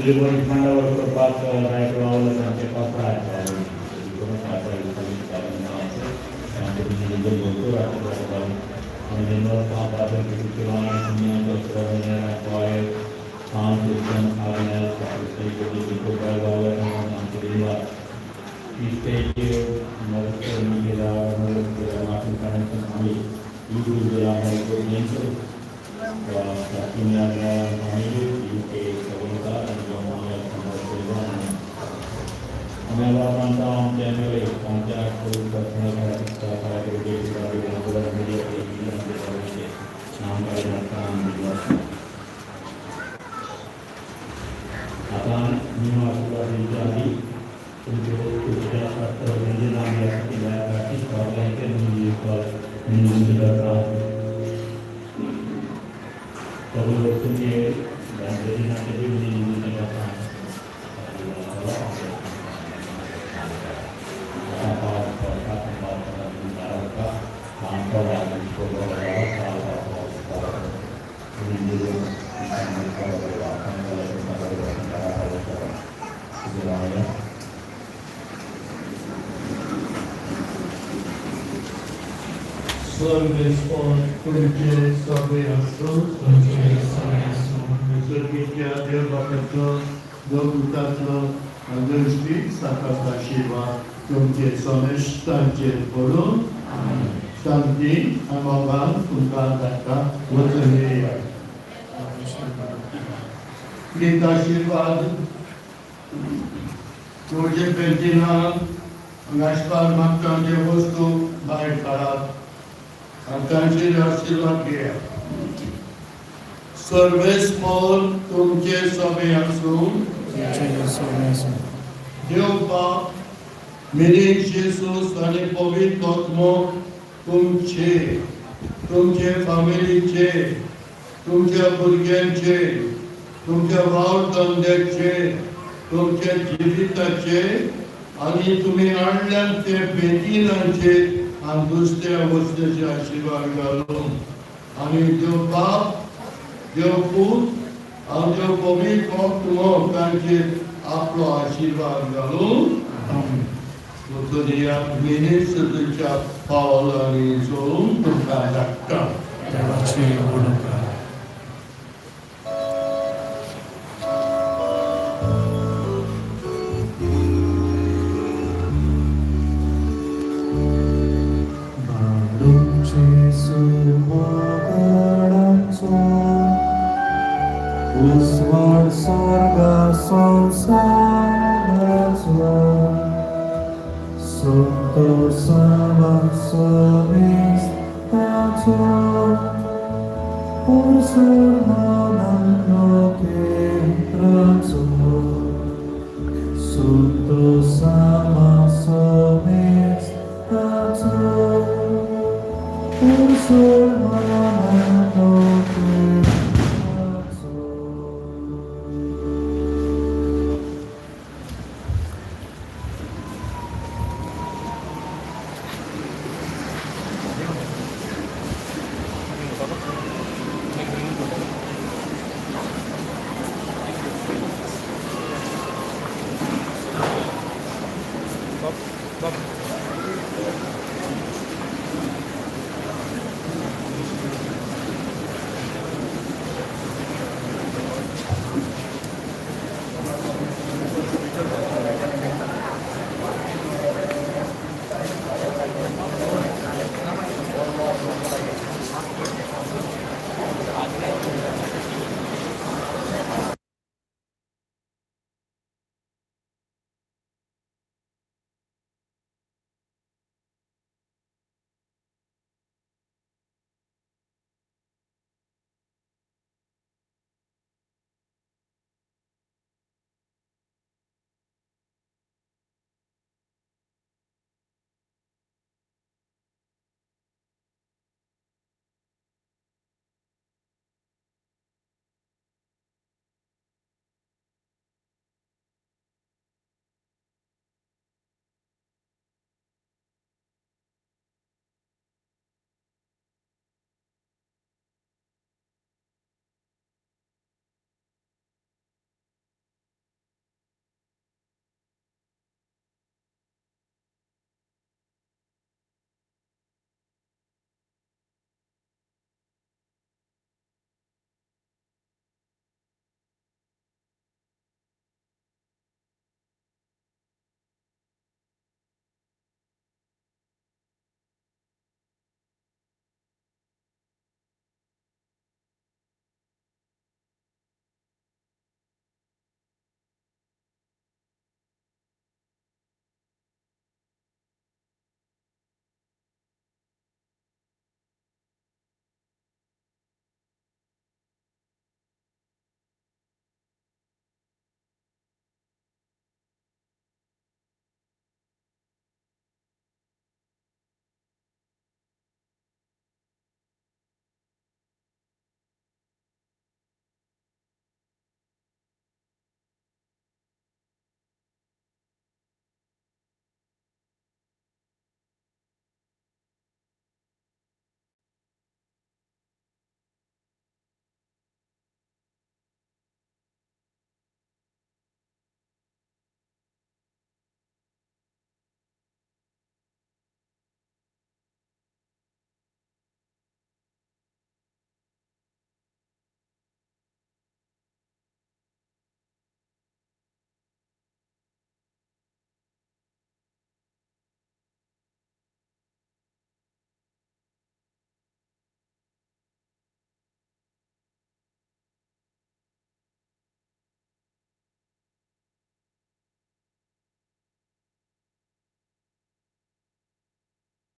तुजे मनीस मांडावर करपाक जायते वावरले तांचे पात्राय भरपूर आता मी आशीर्वाद दिवच्या आधी तुमचे वस्तू आसात तर म्हणजे आम्ही यासाठी बाहेर काढची विनंती करता. सगळे वस्तूंचे विनंती करता. सर्वेस्पर तुमचे सगळे आसूं. सर्गीच्या देव बापाचो, देव पुताचो आनी दृश्टी साकात आशिर्वाद तुमचे समेस्तांचेर पडून शांती आनी मोगान तुमकां ताका वचून येयात. प्रीत आशिर्वाद तुमचे पेंटिनान गाशपाल मागतांचे वस्तू भायर काडात आनी तांचेर आशिर्वाद घेयात. सर्वेस्पर तुमचे सगळे आसूं. देव बाप, मिनी जेसूस आनी पवित्र आत्मो तुमचे, तुमचे फामिलीचे, तुमच्या भुरग्यांचे, तुमच्या वावर धंद्याचे, तुमच्या जिविताचे आनी तुमी हाडल्यात ते बेदिनांचे आनी दुसऱ्या वस्तूचे आशिर्वाद घालून आनी देव बाप, देव पूत आनी देव पवित्र आत्मो तांचेर आपलो आशिर्वाद घालून मिनिस्टरच्या पावलांनी चलून तुमकां धाडटा. देवाचे उलोवप. बाळूचे उस्वाड स्वर्गा संसाराचो संतोषावा समेस्ताचो पुरसुर्मानंदो केंद्राचो संतोषावा समेस्ताचो पुरसुर्मानंदो.